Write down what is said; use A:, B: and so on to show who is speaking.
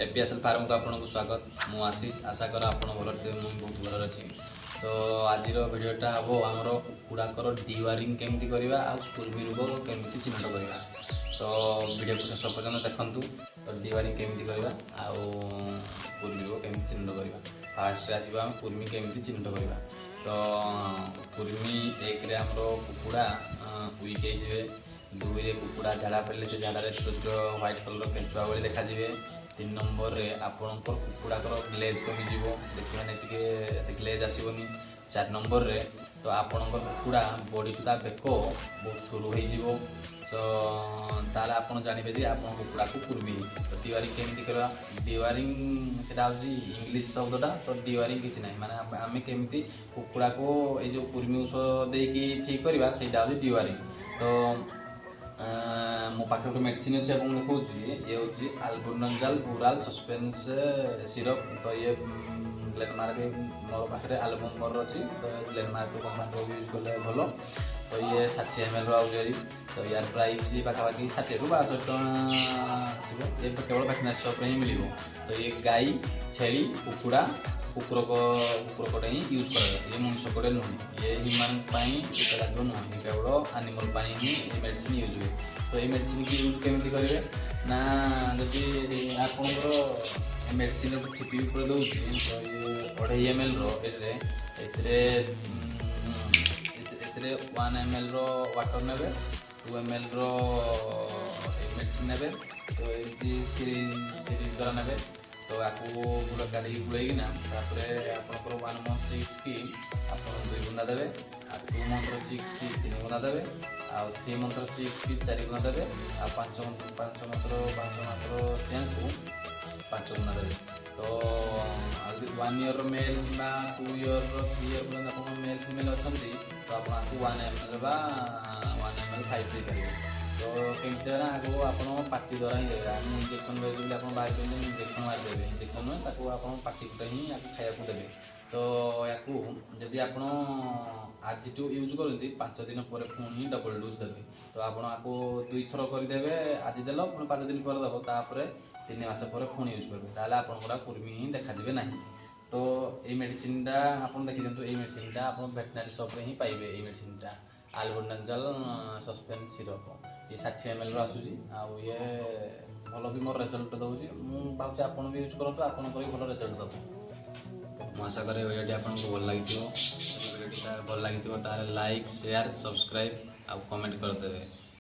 A: ଏପିଏସ୍ଏଲ୍ ଫାର୍ମକୁ ଆପଣଙ୍କୁ ସ୍ୱାଗତ। ମୁଁ ଆଶିଷ। ଆଶା କର ଆପଣ ଭଲରେ ଥିବେ। ମୁଁ ବହୁତ ଭଲରେ ଅଛି। ତ ଆଜିର ଭିଡ଼ିଓଟା ହେବ ଆମର କୁକୁଡ଼ାଙ୍କର ଡିୱାରିଂ କେମିତି କରିବା ଆଉ କୁର୍ମି ରୋଗ କେମିତି ଚିହ୍ନଟ କରିବା। ତ ଭିଡ଼ିଓକୁ ଶେଷ ପର୍ଯ୍ୟନ୍ତ ଦେଖନ୍ତୁ। ତ ଡିୱାରିଂ କେମିତି କରିବା ଆଉ କୁର୍ମି ରୋଗ କେମିତି ଚିହ୍ନଟ କରିବା। ଫାର୍ଷ୍ଟରେ ଆସିବା ଆମେ କୁର୍ମି କେମିତି ଚିହ୍ନଟ କରିବା। ତ କୁର୍ମି ଏକରେ ଆମର କୁକୁଡ଼ା ୱିକ୍ ହେଇଯିବେ। ଦୁଇରେ କୁକୁଡ଼ା ଝାଡ଼ା ପଡ଼ିଲେ ସେ ଝାଡ଼ାରେ ଛୋଟ ଛୋଟ ହ୍ୱାଇଟ୍ କଲର୍ କେଞ୍ଚୁଆ ଭଳି ଦେଖାଯିବେ। ତିନି ନମ୍ବରରେ ଆପଣଙ୍କର କୁକୁଡ଼ାଙ୍କର ଗ୍ଲେଜ୍ କମିଯିବ, ଦେଖିବାନେ ଟିକେ ଏତେ ଗ୍ଲେଜ୍ ଆସିବନି। ଚାରି ନମ୍ବରରେ ତ ଆପଣଙ୍କର କୁକୁଡ଼ା ବଡ଼ିକୁ ତା ବେକ ବହୁତ ସରୁ ହେଇଯିବ। ତ ତାହେଲେ ଆପଣ ଜାଣିବେ ଯେ ଆପଣ କୁକୁଡ଼ାକୁ କୁର୍ମି ହେଇଛି। ତ ଡିୱାରିଂ କେମିତି କରିବା? ଡିୱାରିଂ ସେଟା ହେଉଛି ଇଂଲିଶ ଶବ୍ଦଟା। ତ ଡିୱାରିଂ କିଛି ନାହିଁ, ମାନେ ଆମେ କେମିତି କୁକୁଡ଼ାକୁ ଏଇ ଯେଉଁ କୁର୍ମି ଔଷଧ ଦେଇକି ଠିକ୍ କରିବା, ସେଇଟା ହେଉଛି ଡିୱାରିଂ। ତ ମୋ ପାଖରେ ଗୋଟେ ମେଡ଼ିସିନ୍ ଅଛି, ଆପଣଙ୍କୁ ଦେଖାଉଛି। ଇଏ ହେଉଛି ଆଲବୁନଜାଲ ଓରାଲ ସସ୍ପେନ୍ସ ସିରପ୍। ତ ଇଏ ଗ୍ଲେନମାର୍କ, ମୋର ପାଖରେ ଆଲବୁମର ଅଛି। ତ ଗ୍ଲେନମାର୍କ କମ୍ପାନୀର ୟୁଜ୍ କଲେ ଭଲ। ତ ଇଏ 60 ଏମ୍ଏଲ୍ର ଆଉଛି ଭାରି। ତ ୟାର ପ୍ରାଇସ୍ ପାଖାପାଖି 60ରୁ 62 ଟଙ୍କା ଆସିବ। ଇଏ କେବଳ ଭେଟେନାରୀ ସପ୍ରେ ହିଁ ମିଳିବ। ତ ଇଏ ଗାଈ, ଛେଳି, କୁକୁଡ଼ା, କୁକୁର କଟେ ହିଁ ୟୁଜ୍ କରାଯାଏ। ଇଏ ମଣିଷ କଟେ ନୁହେଁ। ଇଏ ହ୍ୟୁମାନ୍ ପାଇଁ ଉପଯୋଗ ନୁହେଁ। ଇଏ କେବଳ ଆନିମଲ୍ ପାଇଁ ହିଁ ଏ ମେଡ଼ିସିନ୍ ୟୁଜ୍ ହୁଏ। ତ ଏଇ ମେଡ଼ିସିନ୍କି ୟୁଜ୍ କେମିତି କରିବେ ନା, ଯଦି ଆପଣଙ୍କର ଏ ମେଡ଼ିସିନ୍ ଗୋଟେ ଠିପି ଉପରେ ଦେଉଛି। ତ ଇଏ 2.5 ଏମ୍ଏଲ୍ର, ଏଥିରେ ଏଥିରେ ଏଥିରେ 1 ଏମ୍ଏଲ୍ର ୱାଟର୍ ନେବେ, 2 ଏମ୍ଏଲ୍ର ମେଡ଼ିସିନ୍ ନେବେ। ତ ଏମିତି ସିରିଞ୍ଜ ଦ୍ୱାରା ନେବେ। ତ ଆକୁ ଗୁଳ କାଢ଼ିକି ଗୋଳେଇକିନା ତାପରେ ଆପଣଙ୍କର 1 ମନ୍ଥ ଚିକ୍ସ କି ଆପଣ 2 ବୁନ୍ଦା ଦେବେ, ଆଉ 2 ମନ୍ଥର ଚିକ୍ସ କି 3 ବୁନ୍ଦା ଦେବେ, ଆଉ 3 ମନ୍ଥର ଚିକ୍ସ କି 4 ବୁନ୍ଦା ଦେବେ, ଆଉ 5 ମନ୍ଥ 5 ମନ୍ଥର 5 ମାସର ଚିଆଁକୁ 5 ବୁନ୍ଦା ଦେବେ। ତ ଆଉ ଯଦି 1 ଇୟର୍ର ମେଲ୍ କିମ୍ବା 2 ଇୟର୍ର, 3 ଇୟର୍ ପର୍ଯ୍ୟନ୍ତ ଆପଣଙ୍କ ମେଲ୍ ଫିମେଲ୍ ଅଛନ୍ତି, ତ ଆପଣ ଆକୁ 1 ଏମ୍ ଏଲ୍ ବା 1 ml 5 ଦେଇପାରିବେ। ତ କେମିତି ଦେବେ ନା, ଆଗକୁ ଆପଣ ପାଟି ଦ୍ୱାରା ହିଁ ଦେବେ। ମୁଁ ଇଞ୍ଜେକ୍ସନ୍ ଦେବି ବୋଲି ଆପଣ ଭାବିଛନ୍ତି ଇଞ୍ଜେକ୍ସନ୍ ମାରିଦେବେ। ଇଞ୍ଜେକ୍ସନ୍ ନୁହେଁ, ତାକୁ ଆପଣ ପାଟି ପଟେ ହିଁ ୟାକୁ ଖାଇବାକୁ ଦେବେ। ତ ୟାକୁ ଯଦି ଆପଣ ଆଜିଠୁ ୟୁଜ୍ କରନ୍ତି, 5 ଦିନ ପରେ ପୁଣି ହିଁ ଡବଲ୍ ଡୋଜ୍ ଦେବେ। ତ ଆପଣ ଆକୁ ଦୁଇଥର କରିଦେବେ। ଆଜି ଦେଲ, ପୁଣି 5 ଦିନ ପରେ ଦେବ, ତାପରେ 3 ମାସ ପରେ ପୁଣି ୟୁଜ୍ କରିବେ। ତାହେଲେ ଆପଣଙ୍କର ଆଉ କୁର୍ମି ହିଁ ଦେଖାଯିବେ ନାହିଁ। ତ ଏଇ ମେଡ଼ିସିନଟା ଆପଣ ଦେଖିଦିଅନ୍ତୁ। ଏଇ ମେଡ଼ିସିନଟା ଆପଣ ଭେଟେନାରୀ ସପ୍ରେ ହିଁ ପାଇବେ। ଏଇ ମେଡ଼ିସିନଟା ଆଲବୋନାଜାଲ ସସ୍ପେନ୍ସ ସିରପ୍। ଇଏ 60 ଏମ୍ଏଲ୍ର ଆସୁଛି ଆଉ ଇଏ ଭଲ ବି ମୋର ରେଜଲ୍ଟ ଦେଉଛି। ମୁଁ ଭାବୁଛି ଆପଣ ବି ୟୁଜ୍ କରନ୍ତୁ, ଆପଣଙ୍କର ବି ଭଲ ରେଜଲ୍ଟ ଦେବ। ମୁଁ ଆଶା କରେ ଭିଡ଼ିଓଟି ଆପଣଙ୍କୁ ଭଲ ଲାଗିଥିବ। ଯଦି ଭିଡ଼ିଓଟି ଭଲ ଲାଗିଥିବ, ତାହେଲେ ଲାଇକ୍, ସେୟାର, ସବସ୍କ୍ରାଇବ୍ ଆଉ କମେଣ୍ଟ କରିଦେବେ।